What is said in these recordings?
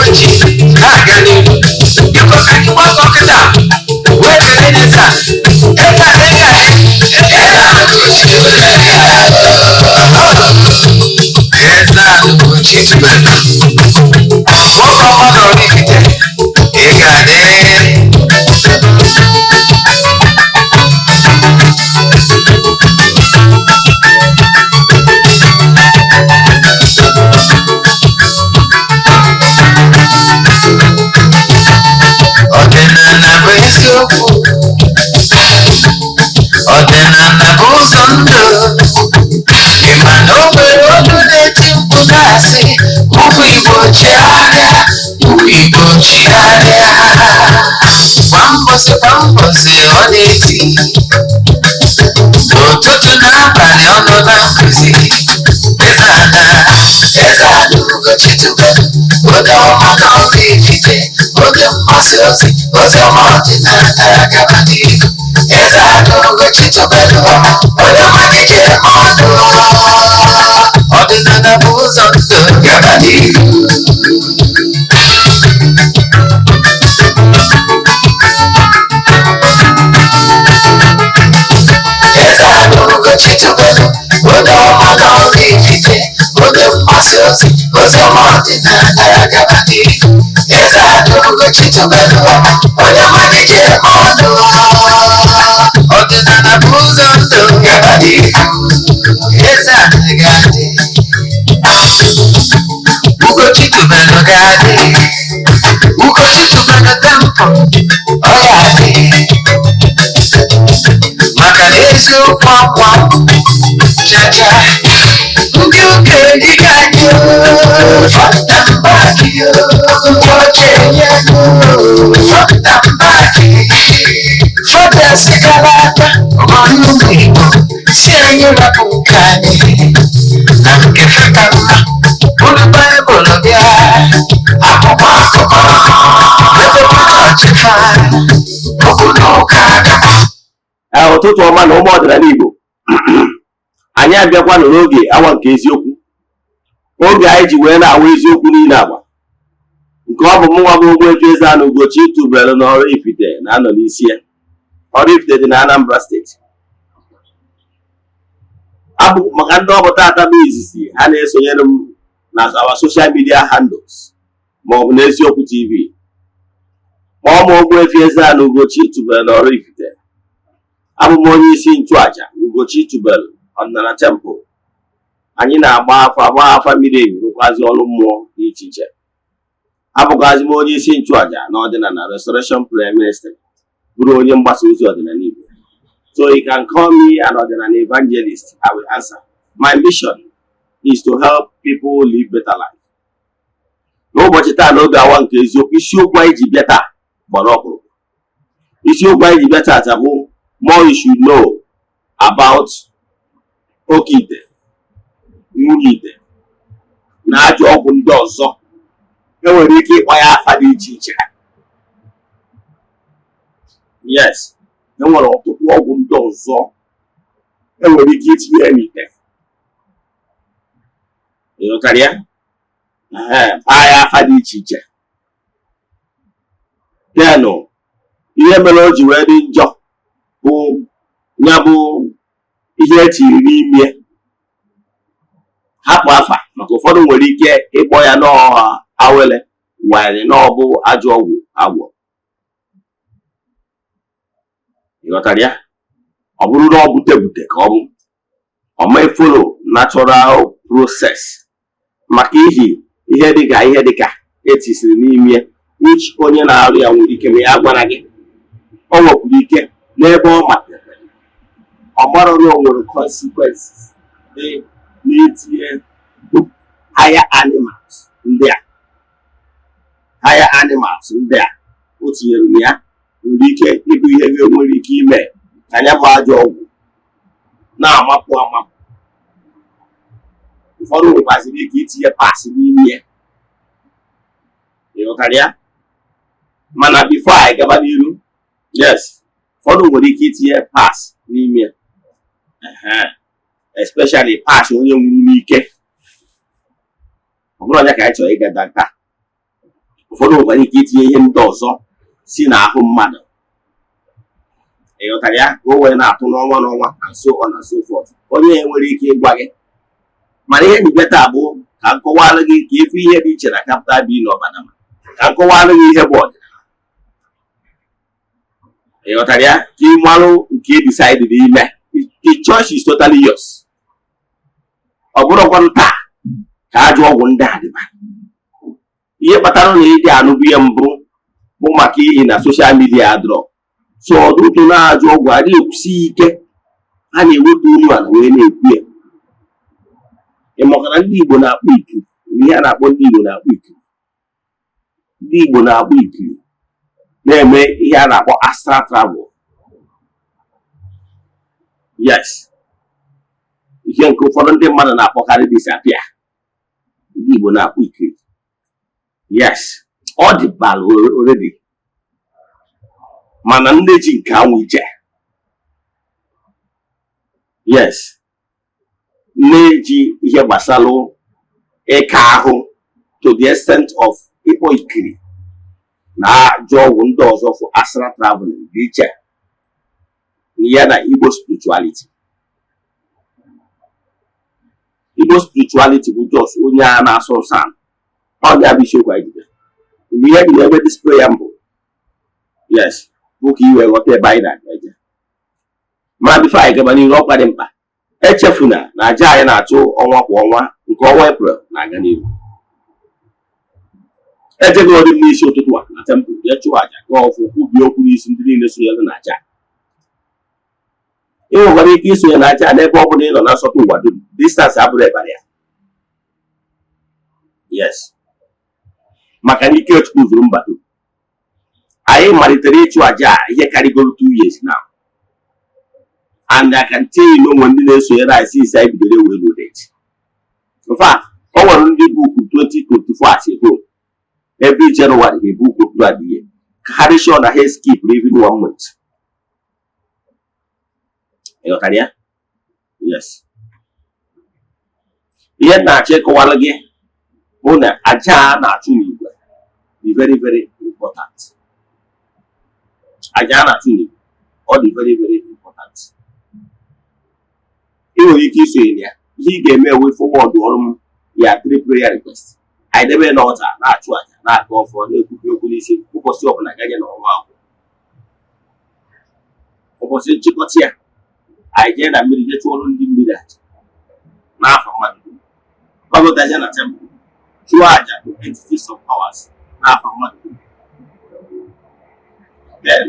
Na-achị na-aga n'ihu. Biko, ka anyị gbakọ kịta wee kelee eze a. Eze a, ị ga-adị. Eze a, Eze a, Ugochi tubelu, nwoke ọma na Oraifite, ị ga-adị. Ọdịnala bụ eziokwu, ọdịnala bụ ụzọ ndụ. Ị ma na o nwere olu na-eti mkpu na-asị, "Ụmụ Igbo, chigharịa, ụmụ Igbo, chigharịa." Kwa mbọsị kwa mbọsị ọ na-eti, n'ụtụtụ na abalị ọ nọ na nkụzi. Eze ana, Eze ana Ugochi tubelu, onye ọma na Oraifite, onye mgbasa ozi ozi ọma ọdịnala, gaba n'ihu. Eze ana Ugochi tubelu, onye ọma gị eme ọnụ. Ọdịnala bụ ụzọ ndụ, gaba n'ihu. Eze ana Ugochi tubelu, onye ọma na Oraifite, onye mgbasa ozi ozi ọma ọdịnala, gaba n'ihu. Eze ana Ugochi tubelu, onye ọma gị eme ọnụ. Ọdịnala bụ ụzọ ndụ, gaba n'ihu. Eze ana ga-adị, Ugochi tubelu ga-adị, Ugochi tubelu temple ọ ga-adị, maka na eziokwu akwa chacha. Ndị ụka erighị anyị front and back, ndị ọcha enye front and back. Fọdụ gara aka ọrụ ụmụ Igbo si anyị rapụ nke anyị na nke feka mma. Bụrụ Baịbụl bịa, akwụkwọ akụkọ ebe ọchịfa okwu na ụka agakwa. Ee, ụtụtụ ọma na ụmụ ọdịnala Igbo. Anyị abịakwanụ n'oge awa nke eziokwu, oge anyị ji wee na-awa eziokwu niile agba nke ọ bụ mụnwa bụ Ogbuefi Eze-Ana Ugochi tubelu na Oraifite na-anọ n'isi ya. Oraifite dị na Anambra Steeti. Abụ maka ndị ọ bụ tata bụ izizi ha na-esonyere m na our social media handles maọbụ na Eziokwu TV, kpọọ m Ogbuefi Eze-Ana Ugochi tubelu na Oraifite. Abụ m onye isi nchụaja Ugochi tubelu Ọdịnala Temple. Anyị na-agba afa, gba afa miri emi, rụkwazi ọrụ mmụọ dị iche iche. Abụkwazi m onye isi nchụaja na Ọdịnala Restoration Prayer Ministry, bụrụ onye mgbasa ozi ọdịnala Igbo. So you can call me an ọdịnala evangelist, I will answer. My mission is to help people live better life. N'ụbọchị taa, n'oge awa nke eziokwu, isiokwu anyị ji bịa taa gbara ọkpụrụkpụ. Isiokwu anyị ji bịa taata bụ "More you should know about oke ite, nwunye ite na ajọ ọgwụ ndị ọzọ." Enwere ike ịkpọ ya afa dị iche iche. Yes, enwere ọtụtụ ọgwụ ndị ọzọ enwere ike itinye ya n'ite, ịghọtara ya? Ee, kpaa ya afa dị iche iche. Denụ ihe mere o ji wee dị njọ bụ ya bụ ihe etiri n'ime. Hapụ afa, maka ụfọdụ nwere ike ịkpọ ya n'awele wanyị na ọ bụ ajọ ọgwụ agwọ, ịghọtara ya? Ọ bụrụ na ọ bute bute ka ọ bụ ọ may follow natural process, maka ihi ihe dịka etisiri n'ime, which onye na-arụ ya nwere ike ma ya gwara gị. O nwekwara ike n'ebe ọ malitere, ọ mara na o nwere consequences dị n'itinye higher animals ndị a. Higher animals ndị a o tinyere na ya nwere ike ịbụ ihe nwere ike ime ka ya bụ ajọ ọgwụ na-amapụ amapụ. Ụfọdụ nwekwaziri ike itinye parts n'ime ya, ịghọtara ya? Mana before anyị gaba n'iru, yes, ụfọdụ nwere ike itinye parts n'ime ya. Ehe, especially parts onye nwụrụ n'ike. Ọ bụrụ onye ka anyị chọrọ ịga taa. Ụfọdụ nwekwara ike itinye ihe ndị ọzọ si n'ahụ mmadụ, ị ghọtara ya, ka o wee na-atụ n'ọnwa n'ọnwa, and so on and so forth. Onye nwere ike ịgwa gị, mana ihe njibịa taa bụ ka m kọwara gị ka ife ihe dị iche na capital B na ọbadama, ka m kọwara gị ihe bụ ọdịnala, ị ghọtara ya, ka ị marụ nke ị decide n'ime. The choice is totally yours. Ọ bụrụkwanụ taa ka ajọ ọgwụ ndị a dịba. Ihe kpatara na ịdị anụbụ ihe mbụ bụ maka ihi na social media adịrọ so ọdụtụ na-ajụ ọgwụ adịghị ekwusi ike. Ha na-ewepụ olu ala wee na-ekwu ya. Ị maka na ndị Igbo na-akpọ ikiri, ihe a na-akpọ ndị Igbo na-akpọ ikiri, ndị Igbo na-akpọ ikiri, na-eme ihe a na-akpọ astral travel. Yes, ihe nke ụfọdụ ndị mmadụ na-akpọkarị disappear. Ndị Igbo na-akpọ ikiri. Yes, ọ dị bara already, mana nne ji nke anwụ ije. Yes, nne ji ihe gbasara ịka ahụ to the extent of ịkpọ ikiri na ajọ ọgwụ ndị ọzọ for astral traveling dị iche ya na Igbo spirituality. Igbo spirituality bụ just onye a na-asọ nsọ ala. Ọ ga-abụ isiokwu anyị jide mgbe ihe dị ebe display ya mbụ. Yes, bụ ka i wee ghọta ebe anyị na-aga eje. Mana before anyị gaba n'ihu, ọkwa dị mkpa, echefuna na aja anyị na-achụ ọnwa kwa ọnwa, nke ọnwa April na-aga n'ihu. Ejegori m n'isi ụtụtụ a na temple jee chụọ aja, gaa ọfụ, kwubie okwu n'isi ndị niile sonyere na aja. Ị nwekwara ike isonye na aja n'ebe ọ bụla ị nọ na nsọtụ ụwa dum. Distance abụrụ ebara ya. Yes, maka na ike Chukwu zuru mba dum. Anyị malitere ịchụ aja a ihe karịgoro 2 years now, and I can tell you na onwe ndị na-esonyere anyị since anyị bidoro ewe ruo date. In fact, o nwere ndị book 2024 as a whole. Every January ha book throughout the year, ka ha dị sure na ha skip even one month. Ị ghọtara ya? Yes, ihe m na-achọ ịkọwara gị bụ na aja a na-achụ n'igwe dị very, very important. Aja a na-achụ n'igwe, ọ dị very, very important. Ị nwere ike isonye na ya. Ihe ị ga-eme ewe forward ọrụ m ya three prayer request, anyị debe n'ọta, na-achụ aja, na-aga ọfọ, na-ekwubi okwu n'isi ụbọchị ọbụla ganye n'ọnwa agwụ. Ụbọchị nchịkọta ya, anyị jee na mmiri jee chụọrọ ndị mmiri aja n'afọ mmadụ dum, gbagọtaja na temple, chụọ aja to entities of powers n'afọ mmadụ dum, then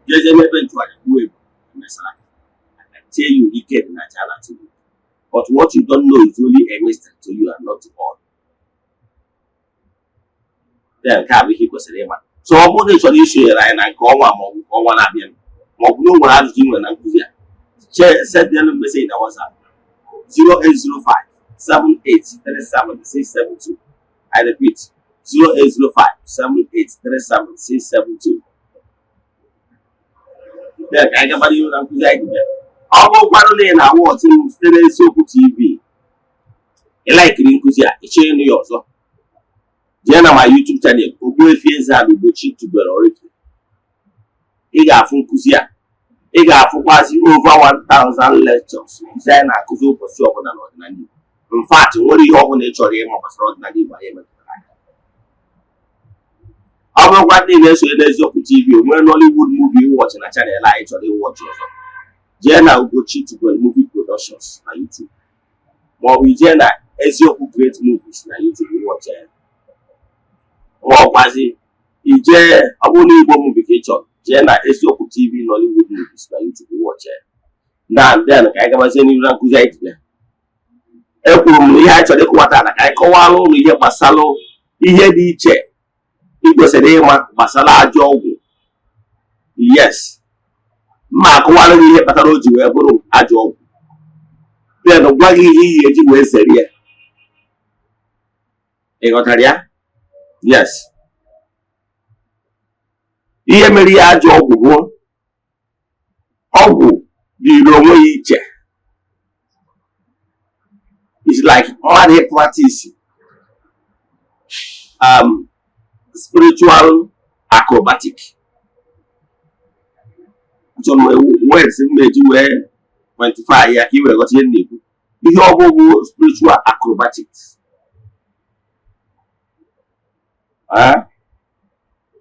jeje n'ebe nchụaja gbuo ebu emesara. I can tell you, ike dị na aja na-achụ. But what you don't know is only a mystery to you and not to all. Then nke a bụ ihe ị kwesịrị ịma. So ọ bụrụ na ị chọrọ isonyere anyị na nke ọnwa, ma ọ bụ nke ọnwa na-abịa, ma ọ bụ na o nwere ajụjụ ị nwere na nkụzi a, send them message na WhatsApp 0805 7837 672. I repeat, 0805 7837 672. Then ka anyị gaba n'ihu na nkụzi anyị bịa. Ọ bụrụkwanụ na ị na-awatch m site n'Eziokwu TV, ị likeiri nkụzi a, ị chọọ ịnụ ya ọzọ, jee na ma YouTube channel, Ogbuefi Eze-Ana Ugochi tubelu Oraifite. Ị ga-afụ nkụzi a. Ị ga-afụkwazi over 1000 lectures nkụzi anyị na-akụzi ụbọchị ọbụla n'ọdịnala Igbo. In fact, nwere ihe ọbụla ị chọrọ ịma gbasara ọdịnala Igbo, anyị emetụtara aka. Ọ bụrụkwa ndị na-esonye n'Eziokwu TV, o nwere Nollywood movie ịwatch na channel anyị chọrọ ịwatch ọzọ, jee na Ugochi Tubelu Movie Productions na YouTube, maọbụ ijee na Eziokwu Great Movies na YouTube ịwatch ya, ma ọkwazi ijee, ọ bụrụ na Igbo movie ka ị chọrọ, jee na Eziokwu TV Nollywood Movies na YouTube ịwatch ya. Na then ka anyị gabazie n'ihu na nkụzi anyị ji bịa. Ekwuru m na ihe anyị chọrọ ịkọwata na ka anyị kọwara ụlọ ihe gbasara ihe dị iche ị kwesịrị ịma gbasara ajọ ọgwụ. Yes, mma akọwara gị ihe kpatara o ji wee bụrụ ajọ ọgwụ, then gwa gị ihe iyi eji wee zere ya. Ị ghọtara ya? Yes, ihe mere ihe ajọ ọgwụ bụ ọgwụ dịrị onwe ya iche. It's like mmadụ practice spiritual acrobatic. Achọrọ m words m eji wee quantify ya ka ị wee ghọta ihe m na-ekwu. Ihe ọ bụ bụ spiritual acrobatics.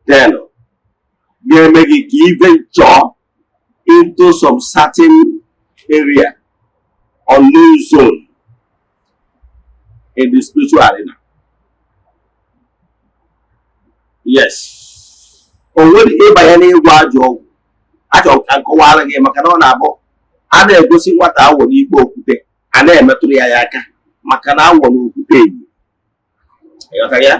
Then ga-eme gị ka ị venture into some certain area, unknown zone in the spiritual arena. Yes, o nwere ịbanye n'ịgwọ ajọ ọgwụ. Achọrọ m ka m kọwara gị, maka na ọ na-abụ a na-egosi nwata awọ n'ikpe okwute, a na-emetụrụ ya ya aka, maka na awọ na okwute yi. Ịghọtara ya?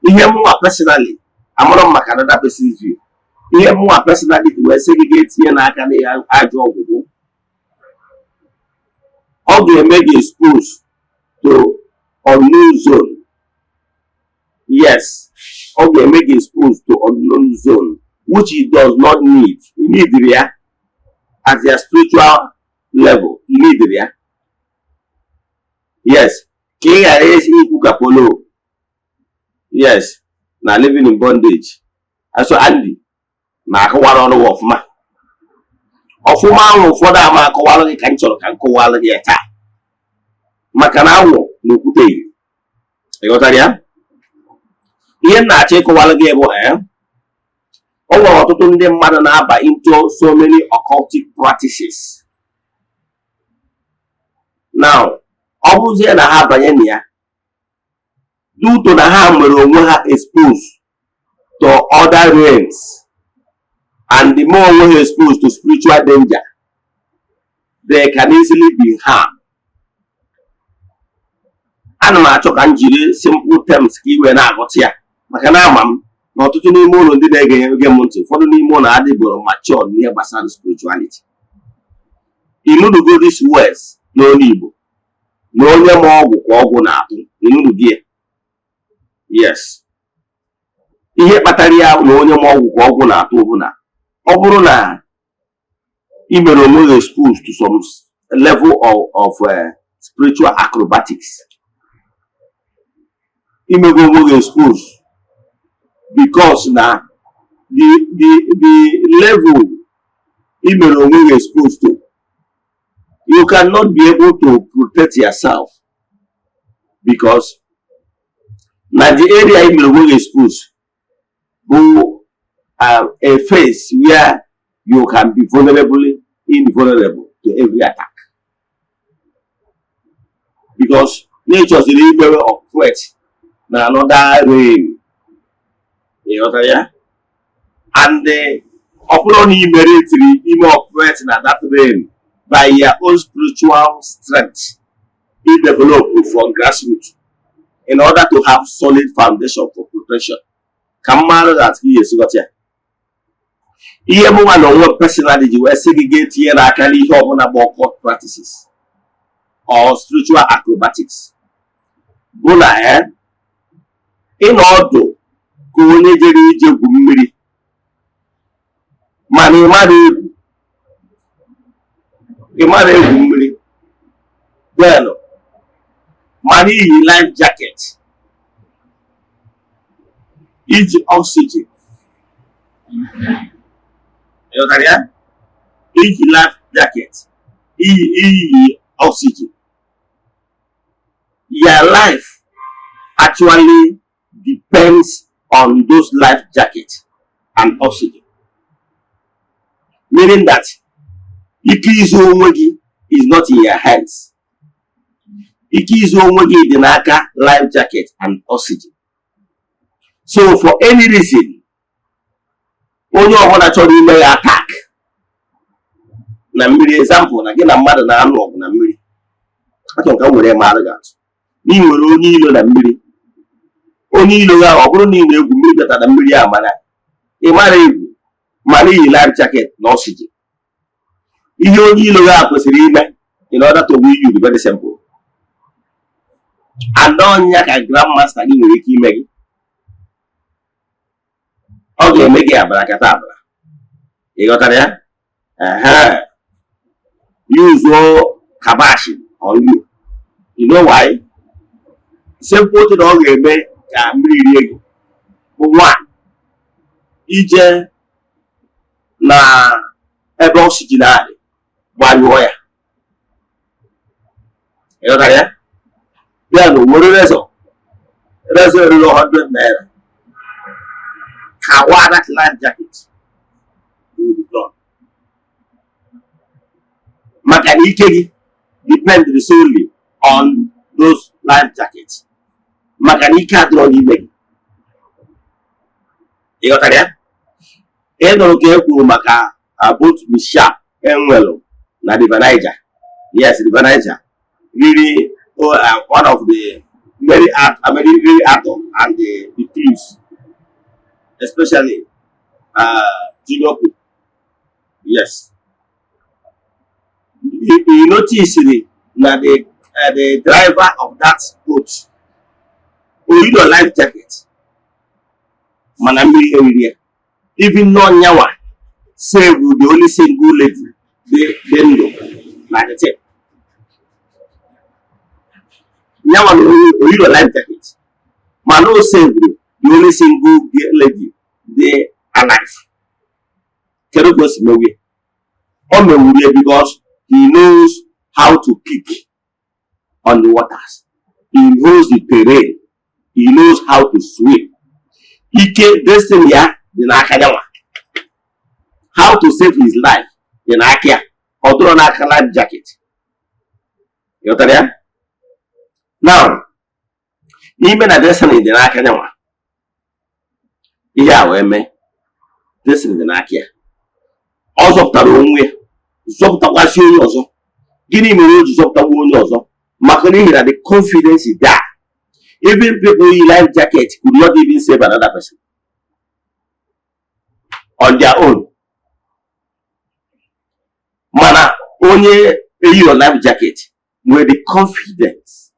Ihe mụnwa personally, amụrụ m maka another person's view, ihe mụnwa personally ji wee sị gị ga-etinye n'aka na ya ajọ ọgwụ bụ ọ ga-eme gị expose to unknown zone. Yes, ọ ga-eme gị expose to unknown zone which he does not need. You need ya at your spiritual level, you need ya. Yes, ka ị ghara ikwu ka polo. Yes, na living in bondage. So Andy na-akọwara ọrụ gị ọfụma ọfụma ahụ. Ụfọdụ ama akọwara gị ka m chọrọ ka m kọwara gị ya taa, maka na awọ na okwute yiri. Ịghọtara ya? Ihe m na-achọ ịkọwara gị bụ o nwere ọtụtụ ndị mmadụ na-aba into so many occultic practices. Now, ọ bụzie na ha banye na ya, due to na ha nwere onwe ha exposed to other realms and the more onwe ha exposed to spiritual danger, they can easily be harmed. Ana m achọ ka m jiri simple terms ka i wee na-aghọta ya, maka na ama m na ọtụtụ n'ime ụlọ ndị na-ege ege m ntị, ụfọdụ n'ime ụlọ adịboro mature n'ihe gbasara spirituality. Ịnụnugo these words n'olu Igbo na onye ma ọgwụ ka ọgwụ na-atụ? Ịnụnugo ya? Yes, ihe kpatara ya na onye ma ọgwụ ka ọgwụ na-atụ bụ na ọ bụrụ na ị mere onwe gị exposed to some level of spiritual acrobatics, imego onwe gị expose, because na the level ị mere onwe gị exposed to, you cannot be able to protect yourself, because na the area ị mere onwe gị exposed bụ a phase where you can be vulnerably invulnerable to every attack, because nature siri ikpere operate na another realm. Ịghọtara ya? And ọ bụrụ na ị mere etiri ime operate na that realm by your own spiritual strength you develop from grassroots in order to have solid foundation for protection. Ka mmadụ ga-atụ ihe esighọta ya. Ihe mụnwa na onwe personally ji wee sị gị ga-etinye n'aka n'ihe ọbụla bụ occult practices or spiritual acrobatics bụ na ịnọ ọdụ ka onye jere ije gwu mmiri, mana ị mara egwu, ị mara egwu mmiri, then mana iyi life jacket, iji oxygen. Ịghọtara ya? Iji life jacket, iyi oxygen, your life actually depends on those life jacket and oxygen, meaning that ike izu onwe gị is not in your hands. Ike izu onwe gị dị n'aka life jacket and oxygen. So for any reason, onye ọbụla chọrọ ime ya attack na mmiri, example, na gị na mmadụ na-anụ ọgụ na mmiri, achọrọ ka m were mara gị atụ na ị nwere onye ilo na mmiri. Onye ilo ya, ọ bụrụ na ị na-egwu mmiri, bịata na mmiri a, mana ị mara egwu, mana iyi life jacket na oxygen, ihe onye ilo ya kwesịrị ime in order to win you is very simple. And ọnya ka grandmaster gị nwere ike ime gị, ọ ga-eme gị abarakata abara. Ị ghọtara ya? Ehe, use kabashi on you. You know why? Simple thing ọ ga-eme ka Ka mmiri rie gị bụ one, ije na ebe oxygen adị, gbanyụọ ya. Ịghọtara ya? Ya na were razor, razor eruru 100 naira, kawa that life jacket, you will be done. Maka na ike gị depend solely on those life jackets, maka na ike adịrọ n'ime gị. Ịghọtara ya? Ị nụrụ ka e kwuru maka boat mishap enwelu na River Niger? Yes, River Niger really, one of the Mary Art, Mary Arthur and the crews, especially Junior Pope. Yes, you notice na the driver of that boat oyiro life jacket, mana mmiri eriri ya. Even nọ nyanwa save the only single lady dị ndụ na the team. Nyanwa na oyiro life jacket, mana o save the only single lady dị alive. Kedu ka o si mewie? O mewurie because he knows how to kick on the waters. He knows the terrain. He knows how to swim. Ike destiny ya dị n'aka yanwa. How to save his life dị n'aka ya, ọ dụrọ n'aka life jacket. Ịghọtara ya? Now, n'ime na destiny dị n'aka yanwa, ihe a wee mee, destiny dị n'aka ya, ọ zọpụtara onwe ya, zọpụtakwasị onye ọzọ. Gịnị mere o ji zọpụtakwa onye ọzọ? Maka n'ihi na the confidence is there. Even people in life jacket could not even save another person on their own. Mana onye eyiro life jacket nwere the confidence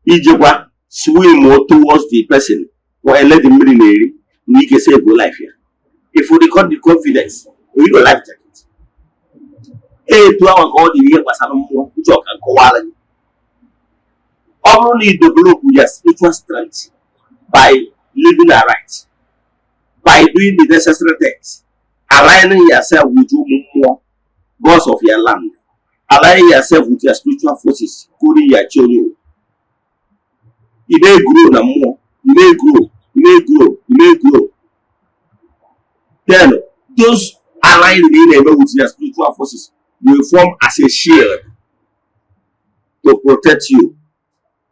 ijekwa swim towards the person or eledi mmiri na-eri na ike save life ya. If you record the confidence, oyiro life jacket. Etu ahụ ka ọ dị ihe gbasara mmụọ. Uche ọka nkọwara gị, ọ bụrụ na ị develop your spiritual strength by living aright, by doing the necessary things, aligning yourself with ụmụ mmụọ, gods of your land, aligning yourself with your spiritual forces, including your chi onye ụwa, ị na-egrow na mmụọ, ị na-egrow, ị na-egrow, ị na-egrow. Then those aligning ị na-eme with your spiritual forces will form as a shield to protect you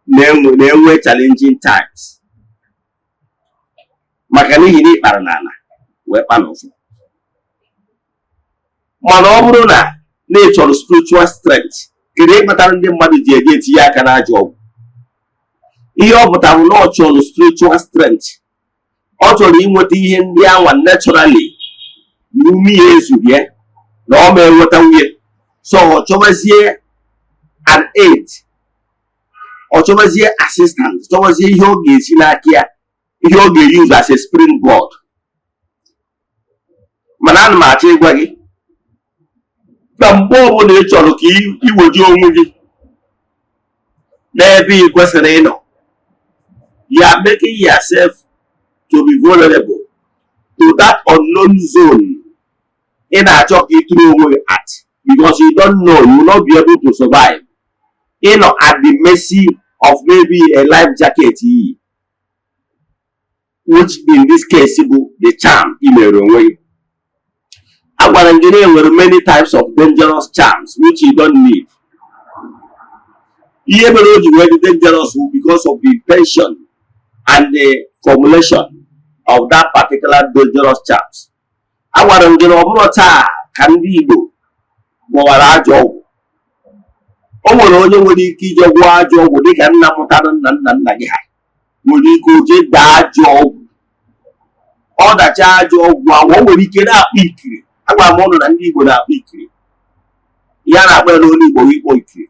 na-enwe challenging times, maka n'ihi na ị kpara n'ala wee kpa n'ụfụ. Mana ọ bụrụ na na ị chọrọ spiritual strength, kedu ihe kpatara ndị mmadụ ji eje etinye aka n'ajọ ọgwụ? Ihe ọ pụtara bụ na ọ chọrọ spiritual strength, ọ chọrọ inweta ihe ndị anwa naturally n'ume ya ezughị ya na ọ ma enweta nwunye, so ọ chọbazie an aid, ọ chọbazie assistant, chọbazie ihe ọ ga-esi n'aka ya, ihe ọ ga-use as a springboard. Mana ana m achọ ịgwa gị na mgbe ọbụla ị chọrọ ka iweji onwe gị n'ebe ị kwesịrị ịnọ, you are making yourself to be vulnerable to that unknown zone ị na-achọ ka ị tụrụ onwe gị at, because you don't know, you will not be able to survive. Ị nọ at the mercy of maybe a life jacket iyi, which in this case bụ the charm ị mere onwe gị. Agwara m gị na enwere many types of dangerous charms which you don't need. Ihe mere o ji wee dị dangerous bụ because of the intention and the formulation of that particular dangerous charms. Agwara m gị na ọ bụrụ taa ka ndị Igbo gwọwara ajọ ọgwụ. O nwere onye nwere ike ije gwọọ ajọ ọgwụ dịka nna mụtara nna nna nna gị, ha nwere ike oje daa ajọ ọgwụ, ọ dacha ajọ ọgwụ ahụ, o nwere ike na-akpọ ikiri. Agwara m ụnụ na ndị Igbo na-akpọ ikiri. Ihe a na-akpọ ya n'olu Igbo bụ ịkpọ ikiri.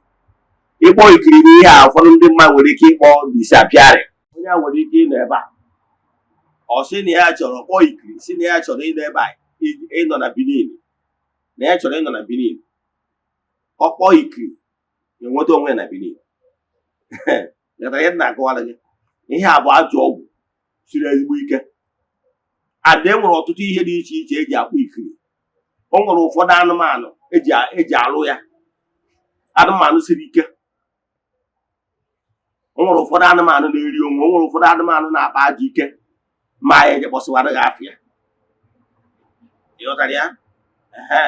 Ịkpọ ikiri bụ ihe a ụfọdụ ndị mmadụ nwere ike ịkpọ disappearing. Onye a nwere ike ịnọ ebe a, ọ sị na ya chọrọ kpọọ ikiri, sị na ya chọrọ ịnọ ebe a, ịnọ na Benin, na ya chọrọ ịnọ na Benin. Ọ kpọọ ikiri, enweta onwe ya na Benin. Ghọtara ihe m na-akọwara gị? Ihe a bụ ajọ ọgwụ siri ezigbo ike. And e nwere ọtụtụ ihe dị iche iche eji akpụ ikiri. O nwere ụfọdụ anụmanụ eji alụ ya, anụmanụ siri ike. O nwere ụfọdụ anụmanụ na-eri onwe. O nwere ụfọdụ anụmanụ na-akpa ajọ ike, ma ya eje kpọsịwara gị afịa. Ịghọtara ya? Ehe,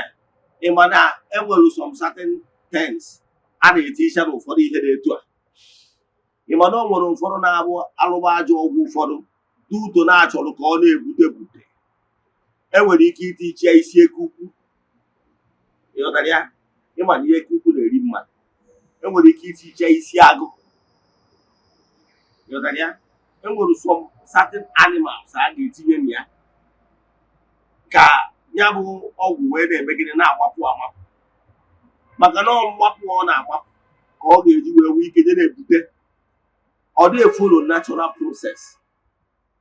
ị ma na enwere some certain things a na-eti iche na ụfọdụ ihe na-etu a. Ị ma na o nwere ụfọdụ na-abụ alụba ajọ ọgwụ, ụfọdụ duto na-achọrọ ka ọ na-ebute bute, enwere ike iti iche isi eke ukwu. Ịghọtara ya? Ịma na ihe eke ukwu na-eri mmadụ. Enwere ike iti iche isi agụ. Ịghọtara ya? Enwere some certain animals a ga-etinye na ya ka ya bụ ọgwụ wee na-emegide na-agbapụ amapụ, maka na ọ mgbapụ ọ na-agbapụ ka ọ ga-eji wee nwee ike je na-ebute. Ọ dị follow natural process,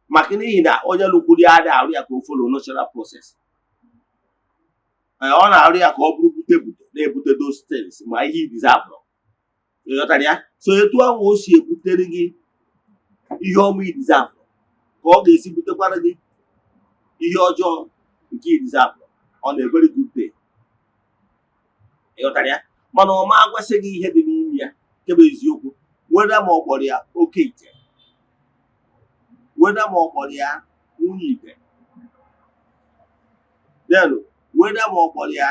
maka n'ihi na onye lụkwuru ya adịghị arụ ya ka o follow natural process. Ee, ọ na-arụ ya ka ọ bụrụ bute bute na-ebute those things ma ihe i deserve. Ịghọtara ya? So etu ahụ o si ebutere gị ihe ọma i deserve, ka ọ ga-esi butekwara gị ihe ọjọọ nke i deserve on a very good day. Ịghọtara ya? Mana ọ ma agwasị gị ihe dị n'ime ya nke bụ eziokwu, weda ma ọ kpọrọ ya oke ite, weda ma ọ kpọrọ ya nwunye ite, then weda ma ọ kpọrọ ya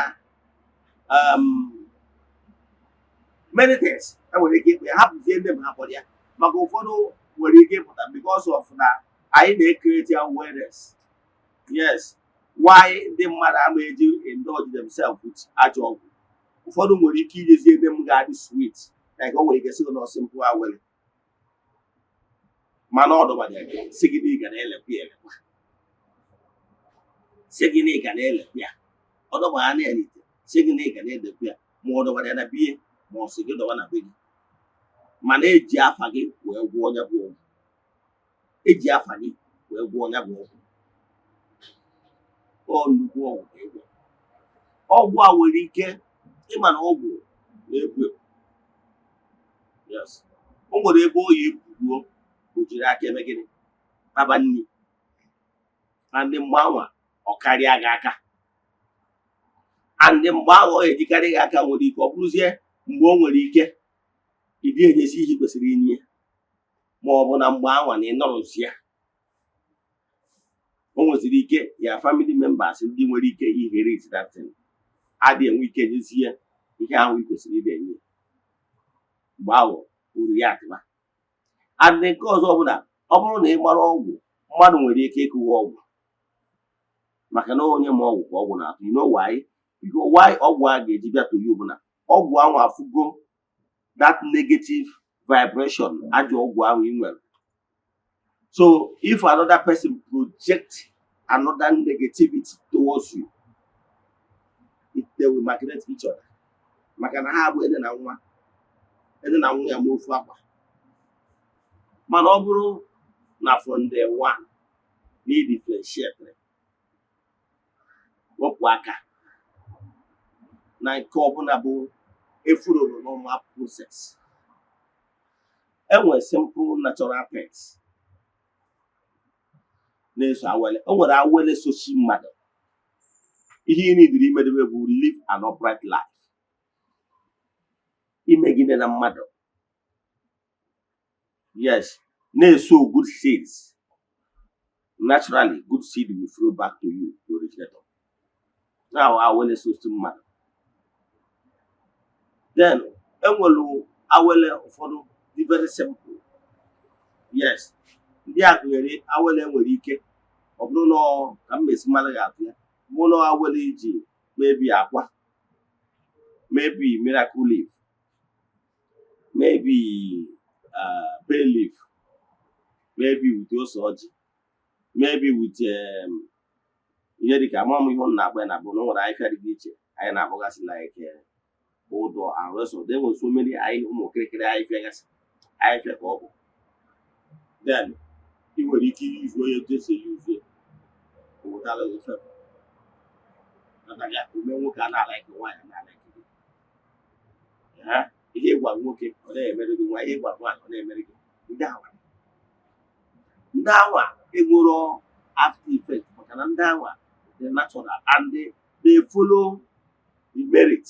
many things e nwere ike ịkpọ ya. Hapụzie ndị ma ha kpọrọ ya, maka ụfọdụ nwere ike ịpụta because of na anyị na-ecreate awareness. Yes, why ndị mmadụ ama eji indulge themselves with ajọ ọgwụ. Ụfọdụ nwere ike ijezie ebe m ga-adị sweet, like o nwere ike sị gị na simple awele, mana ọ dọbara ya gị, sị gị na ị ga na-elekwa ya elekwa, sị gị na ị ga na-elekwa ya. Ọ dọbara na ya n'ite, sị gị na ị ga na-edekwa ya, ma ọ dọbara ya na biye, ma ọ sị gị dọba na be gị, mana eji afa gị wee gwọọ onye bụ ọgwụ. Eji afa gị wee gwọọ onye bụ ọgwụ. Ọ nnukwu ọgwụ ka ịgwọ. Ọgwụ a nwere ike ịma na ọgwụ na-ebu ebu. Yes, o nwere ebe oyi eburuo, o jiri aka eme gịnị? Kpaba nri na ndị mgbe anwa ọ karịa gị aka. And mgbe ahụ ọ ejikarị gị aka, nwere ike ọ bụrụzie mgbe o nwere ike ịdị enyezi ihe ị kwesịrị inye, ma ọ bụ na mgbe anwa na ịnọrọzi ya, o nweziri ike ya family members ndị nwere ike inherit that thing adịghị enwe ike nyezie ihe ahụ ị kwesịrị ịdị enye. Mgbe ahụ uru ya adịba. And nke ọzọ bụ na ọ bụrụ na ị gbara ọgwụ, mmadụ nwere ike ịkụwa ọgwụ, maka na onye ma ọgwụ ka ọgwụ na-atụ. You know why? Because why ọgwụ a ga-eji bịa to you bụ na ọgwụ ahụ afụgo that negative vibration, ajọ ọgwụ ahụ ị nwere. So if another person project another negativity towards you, they will magnet each other, maka na ha abụ ede na nwa, ede na nwa ya ma ofu akwa. Mana ọ bụrụ na from day one na ị differentiate, wepụ aka na nke ọbụla bụ efuroro normal process, enwere simple natural things na-eso awele. O nwere awele sochi mmadụ. Ihe ị nidiri imedebe bụ live an upright life, imegide na mmadụ. Yes, na-eso good seeds. Naturally, good seed will flow back to you, the originator. Now, awele sochi mmadụ. Then enwere awele ụfọdụ dị very simple. Yes, ndị a gụnyere awele nwere ike ọ bụrụ na ọ ka m esi mmadụ ga-atụ ya bụ na awele iji maybe akwa, maybe miracle leaf, maybe bay leaf, maybe with ose ọjị, maybe with ihe dịka ama m ihe m na-akpọ ya na bụ na o nwere ahịhịa dị iche anyị na-akpọgasị, like ụdọ and rest of them. Nwere so many ahịhịa, ụmụ kịrịkịrị ahịhịa gasị, ahịhịa ka ọ bụ. Then ị nwere ike iyuzu onye etu esi eyuzu ya, o wetara gị favor. Maka ya ume nwoke a na-alike, nwaanyị a na-alike gị. Ha, ihe ị gwara nwoke ọ na-emere gị, nwa ihe ị gwara nwaanyị ọ na-emere gị. Ndị ahụ Ndị anwa enwero after effect, maka na ndị anwa dị natural and they follow the merit,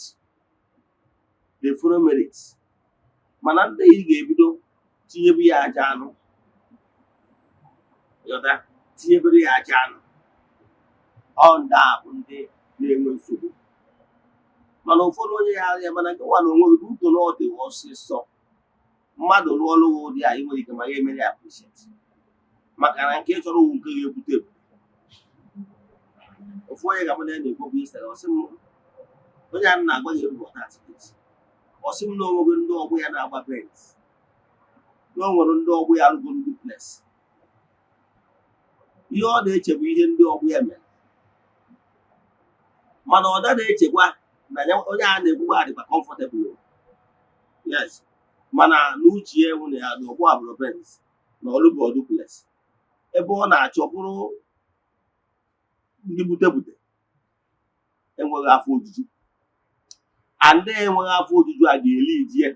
they follow merit. Mana ndị ị ga-ebido tinyebu ya aja anụ, ịghọta, tinyebere ya aja anụ, ọ ndị a bụ ndị na-enwe nsogbu. Mana ụfọdụ onye ya ya, mana nke nwa na onwe gị uto na ọ dị ọsịsọ, mmadụ rụọ ọrụ gị ụdị a, ị nwere ike ma ya emere ya appreciate, maka na nke chọrọ owu nke ga-ebute ebu. Ofu onye ga-abụ na ya na-ekwu okwu isi, ọ sị m, onye a na-agwa gị ebu ọta ticket, ọ sị m na onwego ndị ọgbọ ya na-agba Benz, na o nwere ndị ọgbọ ya rụgoro duplex. Ihe ọ na-eche bụ ihe ndị ọgbọ ya mere, mana ọ da na-echekwa na ya onye a na-ekwukwa adịkwa comfortable. Yes, mana n'uche ya ewu na ya na ọgbọ abụrụ Benz na ọlụbụ duplex, ebe ọ na-achọ bụrụ ndị bute bute enweghị afọ ojuju. And enweghị afọ ojuju a ga-eli iji ya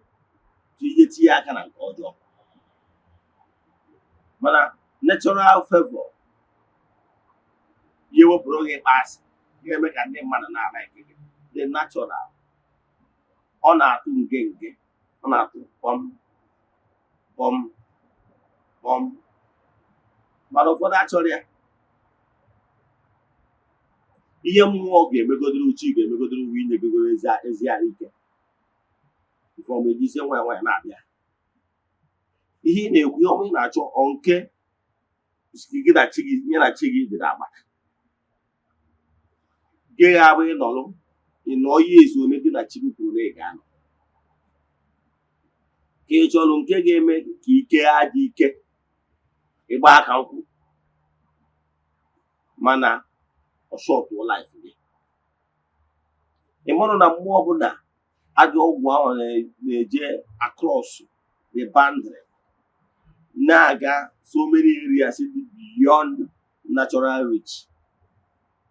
ihe tinye aka na nke ọjọọ. Mana natural favor ya ewepụrụ gị ịkpa asị, ga-eme ka ndị mmadụ na-ala ike gị dị natural. Ọ na-atụ nge nge, ọ na-atụ kpọm kpọm kpọm, mana ụfọdụ achọrọ ya. Ihe mmụọ ga-emegodoro, uche ga-emegodoro uwe inyegogoro ezi ezi ahụ ike ifeọma, ejizie nwayọ nwayọ na-abịa. Ihe ị na-ekwu, ihe ọma ị na-achọ, ọ nke gị na chi gị nye na chi gị dị n'agbata gị, ya bụ ịnọrụ ịnọ ihe ezu one gị na chi gị kwuru na ị ga-anọ, ka ị chọrọ nke ga-eme ka ike adị ike ịgba aka nkwụ, mana ọ shortụọ life gị. Ị marụ na mgbe ọbụla ajọ ọgwụ ahụ na-eje across the boundary, na-aga so many areas dị beyond natural reach,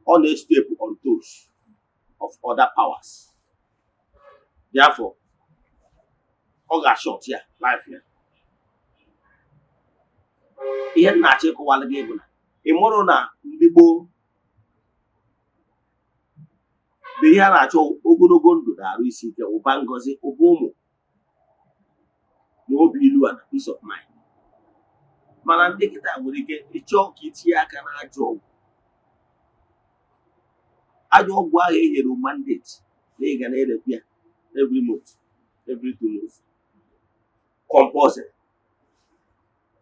ọ na-step on toes of other powers. Therefore, ọ ga-ashort ya life ya. Ihe m na-achọ ịkọwalụ gị bụ na ị mụrụ na ndị gboo bụ ihe a na-achọ: ogologo ndụ na arụ isi ike, ụba ngọzi, ụba ụmụ, na obi ilu ala, peace of mind. Mana ndị kịta nwere ike ịchọ ka itinye aka na ajọ ọgwụ. Ajọ ọgwụ ahụ e nyere mandate na ị ga na-erekwu ya every month, every 2 months, compulsory,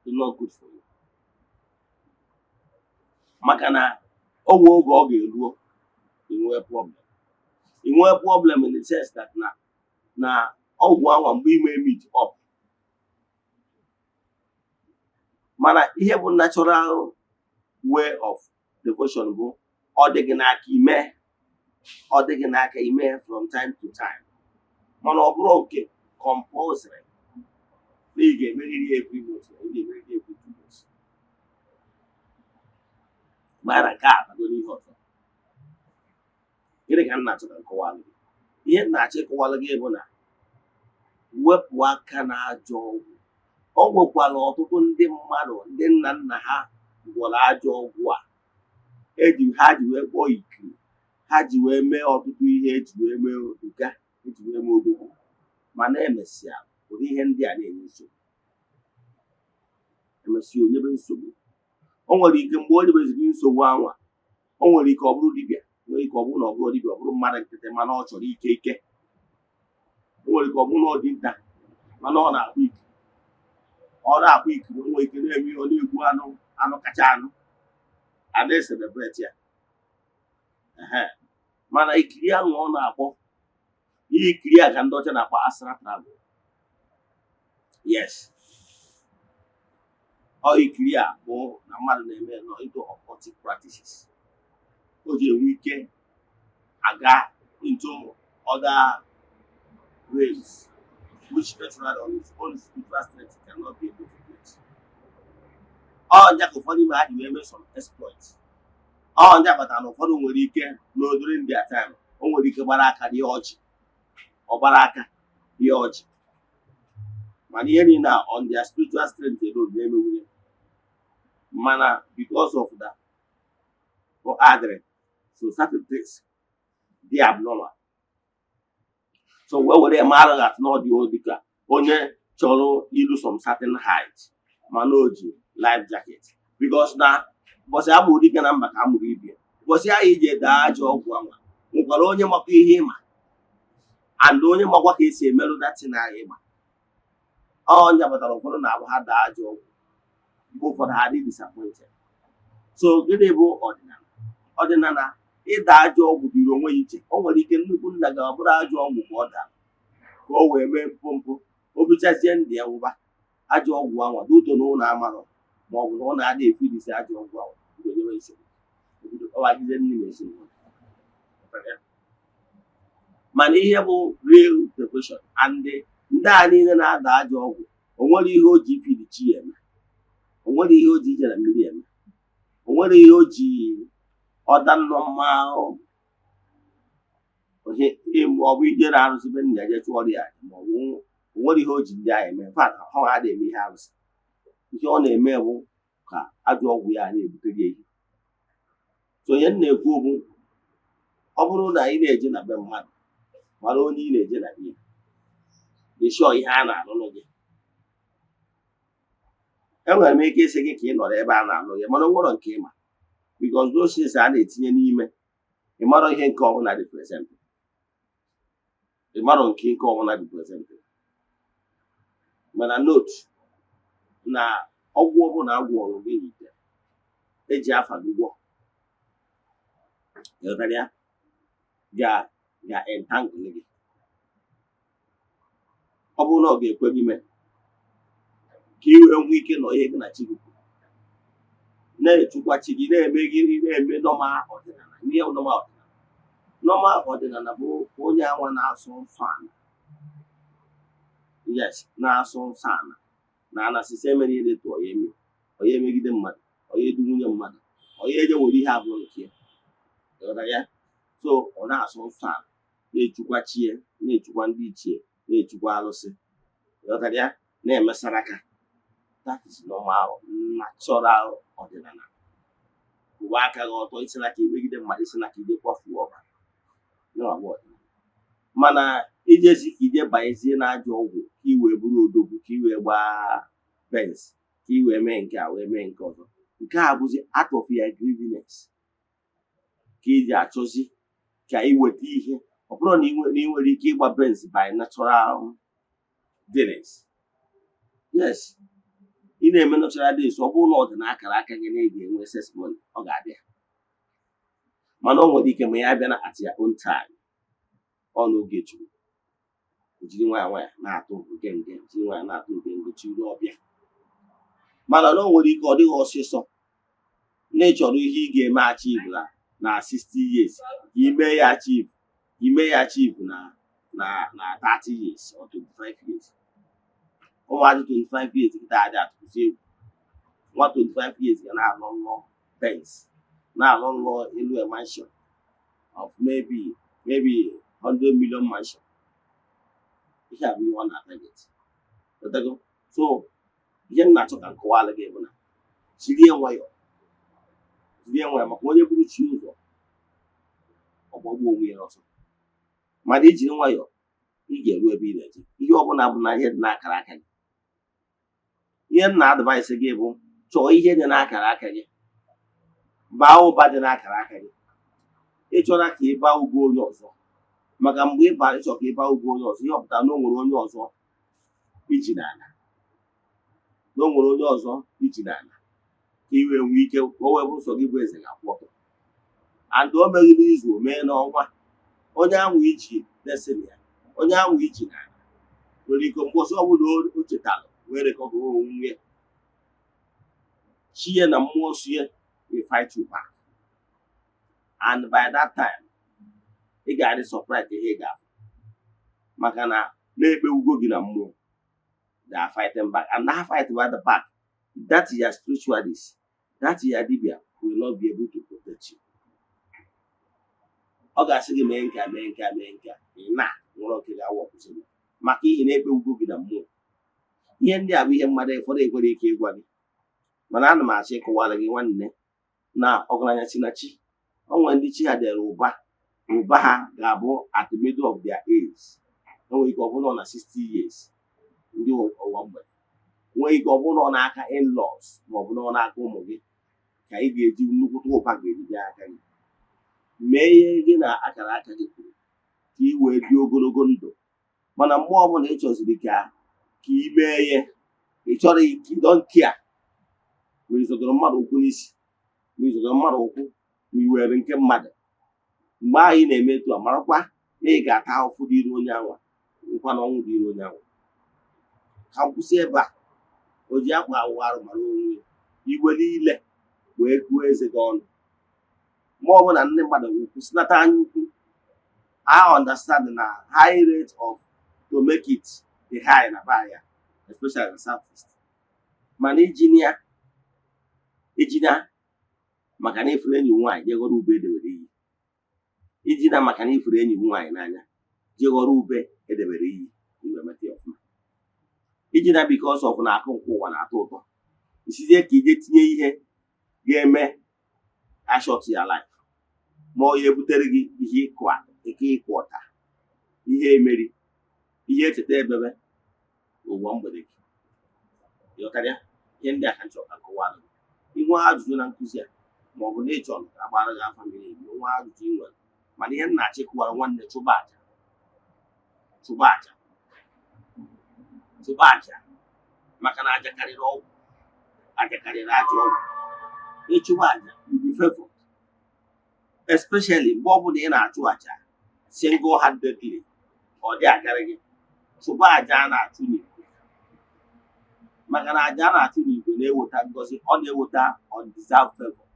is not good for you, maka na o nwe oge ọ ga-eruo, inwee problem. Inwee problem in the sense that na ọgwụ anwa mgbe ime meet up. Mana ihe bụ natural way of devotion bụ ọ dị gị n'aka ime, ọ dị gị n'aka ime from time to time, mana ọ bụrụ nke compulsory na ị ga-emeriri every month, na ị ga-emeriri every 2 months. Mara nke a abago n'ihe ọzọ. Gịnị ka m na-achọ ka m kọwalụ gị? Ihe m na-achọ ịkọwalụ gị bụ na wepụ aka na ajọ ọgwụ. Ọ nwekwara ọtụtụ ndị mmadụ, ndị nna nna ha gwọrọ ajọ ọgwụ a eji ha ji wee kpọọ ikiri, ha ji wee mee ọtụtụ ihe, eji wee mee ụga, eji wee mee odogwu, mana emesịa ụdị ihe ndị a na-enye nsogbu. Emesịa onyebe nsogbu, o nwere ike mgbe o nyebeziri nsogbu anwa, o nwere ike ọ bụrụ dibịa, nwere ike ọ bụrụ na ọ bụrụ dibịa, ọ bụrụ mmadụ nkịtị, mana ọ chọrọ ike ike. O nwere ike ọ bụrụ na ọ dị nta, mana ọ na-akpụ ike, ọ na-akpụ ikiri. O nwere ike na-eme ihe, ọ na-egbu anụ, anụ kacha anụ a na-ecelebrate ya. Ehe. Mana ikiri ahụ ọ na-akpọ ihe ikiri a ka ndị ọcha na-akpọ astral travel. Yes, ọ ikiri a bụ na mmadụ na-eme nọ into occultic practices, o ji enwe ike aga into other realms which naturally on his own spiritual strength cannot be able to do it. Ọ nya ka ụfọdụ ime ha ji wee mee some exploits. Ọ nya kpatara na ụfọdụ nwere ike no during their time, o nwere ike gbara aka rie ọjị, ọ gbara aka rie ọjị, mana ihe niile a on their spiritual strength alone na-emenwu ya. Mana because of that, o adịrị so certain things dị abnormal. So wee were ya mara that na ọ dị dịka onye chọrọ iru some certain height, mana o ji life jacket, because na ụbọchị amụrụ dike na mba ka amụrụ ibie. Ụbọchị ahụ ije daa ajọ ọgwụ anwa, nwekwara onye makwa ihe ịma and onye makwa ka esi emerụ datin ahụ ịma. Ọnya kpatara ụfọdụ na-abụ ha daa ajọ ọgwụ, mgbe ụfọdụ ha dị disappointed. So gịnị bụ ọdịnala? Ọdịnala, ịda ajọ ọgwụ dịrị onwe ya iche. O nwere ike nnukwu nna gị ọ bụrụ ajọ ọgwụ ka ọ dara ka o wee mee mpụ mpụ, o bichazie ndị ya wụba ajọ ọgwụ anwa n'uto na ụlọ amarọ, ma ọ bụ na ọ na-adị efidisi ajọ ọgwụ anwa bido nyewe nsogbu, obido kpawagide nne na ezinụlọ. Mana ihe bụ real devotion and ndị a niile na-ada ajọ ọgwụ, o nwere ihe o ji ifidi chi ya eme, o nwere ihe o ji ije na mmiri eme, o nwere ihe o ji ọda nnọọ ọ bụ ijere arụsị be nna ya jee chụọrọ ya aja, ma ọ bụ o nwere ihe o ji ndị ahụ eme. In fact, ha adịghị eme ihe arụsị. Ihe ọ na-eme bụ ka ajọ ọgwụ ya na-ebutere ya ihe. So ihe m na-ekwu bụ, ọ bụrụ na ị na-eje na be mmadụ, mara onye ị na-eje na be ya, dị sure ihe a na-alụlụ gị. Enwere m ike ịsị gị ka ị nọrọ ebe a na-alụ ya, mana o nwere nke ịma, because those things a na-etinye n'ime, ị marọ ihe nke ọbụla dị present, ị marọ nke ọbụla dị present. Mana note na ọgwụ ọbụla agwọrọ gị n'ite eji afa gị gwọ, ịghọtara ya, ga ga entangle gị. Ọ bụrụ na ọ ga-ekwe gị mee ka ị wee nwee ike nọ ihe gị na chi gị kwuru, na-echukwa chi gị, na-eme gị na-eme normal ọdịnala. Ihe normal ọdịnala, normal ọdịnala bụ onye anwa na-asụ nsọ ala, yes, na-asụ nsọ ala na anasịsị emere ihe etu ọya eme, ọya emegide mmadụ, ọya edu nwunye mmadụ, ọya eje were ihe abụọ nke ya. Ịghọtara ya? So ọ na-asụ nsọ ala, na-echukwa chi ya, na-echukwa ndị ichie, na-echukwa arụsị. Ịghọtara ya? Na-emesara aka. That is normal natural ọdịnala. Kwụwa aka gị ọtọ, isi n'aka imegide mmadụ, isi n'aka ije kwafuo ọbara. Yanwa bụ ọdịnala. Mana ijezi ka ije banyezie n'ajọ ọgwụ ka ị wee bụrụ odogwu, ka ị wee gbaa Benz, ka ị wee mee nke a, wee mee nke ọzọ, nke a bụzi out of your greediness ka iji achọzi ka ị weta ihe. Ọ bụrụ na ị nwere ike ịgba Benz by natural dealings, yes, ị na-eme natural dealings. Ọ bụrụ na ọ dị n'akara aka gị na ị ga-enwe excess money, ọ ga-abịa. Mana o nwere ike ma ya abịa na at your own time, ọ n'oge Chukwu. O jiri nwayọ nwayọ na-atụ nke nke, jiri nwayọ na-atụ nke nke chiri ọbịa. Mana na o nwere ike ọ dịghị ọsịsọ na ị chọrọ ihe ị ga-eme achieve na 60 years, ka ime ya achieve, ka ime ya achieve na 30 years or 25 years. Ụmụazị 25 years kịta adị atụzi egwu. Nwa 25 years ga na-alọ nlọ Benz, na-alọ nlọ elu a mansion of maybe 100 million mansion. Ihe a bụ ihe ọ na-target. Ghọtago? So ihe m na-achọ ka m kọwalụ gị bụ na jirie nwayọọ, jirie nwayọọ, maka onye buru chi ụzọ ọgbagbuo onwe ya ọsọ. Mana ijiri nwayọọ, ị ga-eru ebe ị na-eje. Ihe ọbụla bụ na ihe dị n'akara aka gị. Ihe m na-advise gị bụ, chọọ ihe dị n'akara aka gị, baa ụba dị n'akara aka gị. Ịchọra ka ị baa ugwu onye ọzọ, maka mgbe ị bara ịchọ ka ị baa ugwu onye ọzọ, ihe ọ pụtara na o nwere onye ọzọ iji n'ala, na o nwere onye ọzọ iji n'ala, ka ị wee nwee ike ka o wee bụrụ sọ gị bụ eze ga-akwụ ọtọ. And o meghị n'izu, o mee n'ọnwa. Onye ahụ iji destiny ya, onye ahụ iji n'ala, nwere ike mgbe ọzọ ọbụla o chetara wee recover onwe ya, chi ya na mmụọ nsọ ya will fight you back. And by that time, ị ga-adị surprise ihe ị ga-afụ, maka na na-ekpewugo gị na mmụọ. They are fighting back, and that fight by the back, that is your spiritualist, that is your dibia will not be able to protect you. Ọ ga-asị gị mee nke a, mee nke a, mee nke a, ị na nwere oke ga-awọpụsị gị, maka ihe na-ekpewugo gị na mmụọ. Ihe ndị a bụ ihe mmadụ ụfọdụ ekwere ike ịgwa gị. Mana ana m achọ ịkọwara gị, nwanne, na ọgaranya si na chi. O nwere ndị chi ha dere ụba. Ụba ha ga-abụ at the middle of their age. O nwere ike ọ bụrụ na 60 years, ndị ụwa mgbede. Nwee ike ọ bụrụ na ọ n'aka in-laws, ma ọ bụ na ọ n'aka ụmụ gị ka ị ga-eji nnukwute ụba ga-eji bịa aka gị. Mee ihe gị na akara aka gị kwuru ka ị wee dị ogologo ndụ. Mana mgbe ọbụla ị chọziri ka ị mee ihe ị chọrọ, you don't care ma ị zọdoro mmadụ ụkwụ n'isi, ma ị zọdoro mmadụ ụkwụ, ma ị were nke mmadụ, mgbe ahụ ị na-eme etu a, marakwa na ị ga-ata ahụhụ dịrị onye anwa nkwa na ọnwụ dịrị onye anwa. Ka m kwụsị ebe a. O ji akwa awụ arụ mara onwe ya. Iwe niile wee gụọ eze gị ọnụ mgbe ọbụla ndị mmadụ kwụsịnata anya ukwu. I understand na high rate of to make it dị high na be ya, especially na South East. Mana iji na maka na ifuru enyi nwaanyị jee ghọrọ ube edebere iyi, iji na maka na ifuru enyi nwaanyị n'anya jee ghọrọ ube edebere iyi, iwe meta ya ọfụma. Iji na because of na akụ nke ụwa na-atọ ụtọ, isizie ka ije tinye ihe ga-eme a short ya life, ma ọ ya ebutere gị ihe ịkụ ike ịkụ ọta, ihe emeri, ihe echeta ebebe n'ụwa mgbede gị. Ịghọtara ya? Ihe ndị a ka m chọrọ ka nkọwara gị. Inwe ajụjụ na nkụzi a, ma ọ bụ na ị chọrọ ka agbara gị afa miri emi, nwe ajụjụ ị nwere. Mana ihe m na-achọ ịkụwara, nwanne, chụba aja, chụba aja, chụba aja, maka na aja karịrị ọgwụ, aja karịrị ajọ ọgwụ. Ịchụba aja, you be favored, especially mgbe ọbụla ị na-achụ aja single handedly, ọ dị akarị gị. Chụba aja a na-achụ n'igwe, maka na aja a na-achụ n'igwe na-eweta ngọzi, ọ na-eweta undeserved favor,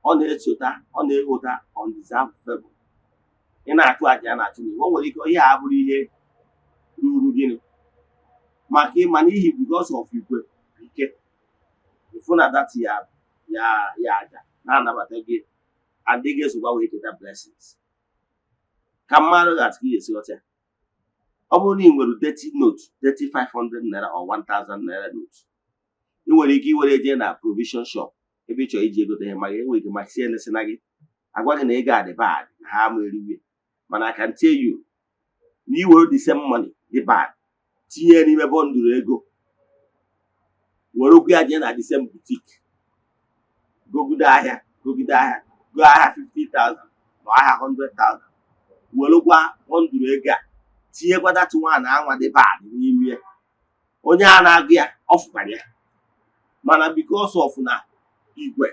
ọ na-esota, ọ na-eweta undeserved favor. Ị na-achụ aja a na-achụ n'igwe, o nwere ike ihe a bụrụ ihe ruru gịnị maka ịma n'ihi because of igwe ike ịfụ na that ya aja na-anabata gị and ị ga-esokwa wee keta blessings. Ka mmadụ ga-atụ ka ị ga-esi ghọta ya. Ọ bụrụ na ị nwere dirty note, dirty 500 naira or 1000 naira note, ị nwere ike iwere jee na provision shop ebe ị chọrọ iji egote ihe, maka enwere ike maka si elesịna gị, agwa gị na ego a dị bad, na ha ama eriwe. Mana I can tell you na iwere the same money dị bad tinye n'ime bundle ego, were okwu ya jee na the same boutique, gogide ahịa, gogide ahịa, go ahịa 50,000 ma ahịa 100,000, werekwa bundle ego a tinyekwa that one anwa dị bad n'ime ya. Onye a na-agụ ya, ọ fụkwara ya, mana because of na igwe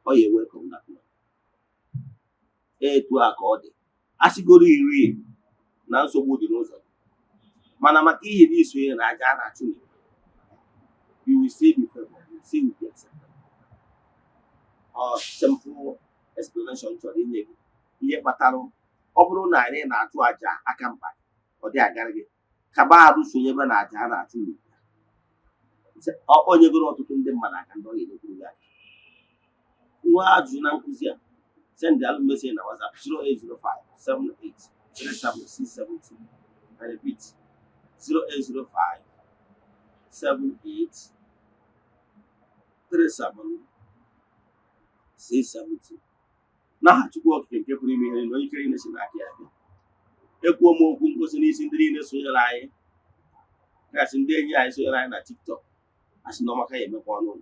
ọ ya welcome that money. Etu a ka ọ dị. A sịgoro iri na nsogbu dị n'ụzọ, mana maka ihe na isonye na aja a na-achụ n'igwe, you will still be favored, you will still be accepted. Ọ simple explanation chọrọ inye gị ihe kpatara ọ bụrụ na anyị na-achụ aja aka mkpa, ọ dị agarị gị kaba arụ sonyebe na aja a na-achụ n'igwe. O nyegoro ọtụtụ ndị mmadụ aka, ndị ọ ga-enyekwuru gị aka. Nwa ajụjụ na nkụzi a, send alụ message na WhatsApp 0805 78 37672. I repeat, 0805 78 37 672. N'aha Chukwu Okike nke pụrụ ime ihe niile, onye ike niile si n'aka ya bịa, ekwuo m okwu ngosi n'isi ndị niile sonyere anyị, gasị ndị enyi anyị sonyere anyị na TikTok. A sị na ọmaka ya emekwa ọnụ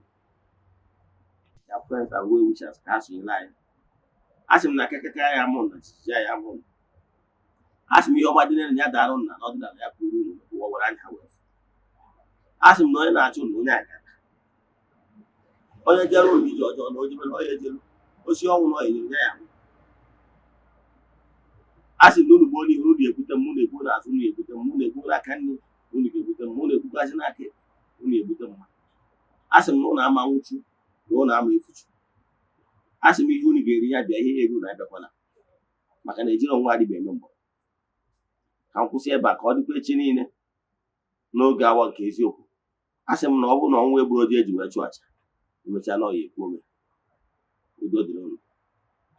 ya, friends and well wishers ka ha sonyere anyị. A sị m na kekeke ya mụ na jijiji ya mụ. A sị m ihe ọma dị n'elu ya darụ nna na ọdịnala ya kwuru unu ụwa were anya ha wee fụ. A sị m na onye na-achụ na onye agara, onye jere ụlọ ije ọjọọ na onye mere onye jere osi ọnwụ na ọya nyere ya. A sị m na unu gbuo n'ihu, unu ga-ekwute m, unu egbuo n'azụ, unu ga-ekwute m, unu egbuo n'aka nri, unu ga-egbute m, unu egbukwazi n'aka ekpe, unu egbute m. A sị m na ụnụ ama nwụchu na ụnụ ama efuchu. A sị m ihe unu ga-eri ya bịa, ihe ya eri unu abịakwana, maka na ejiri ọnwa adịba eme mgbọ. Ka m kwụsị ebe a, ka ọ dịkwa echi niile n'oge awa nke eziokwu. A sị m na ọ bụrụ na ọnwa egburu oji eji wee chụọ aja, emechaa na ọ ya ekwu ome.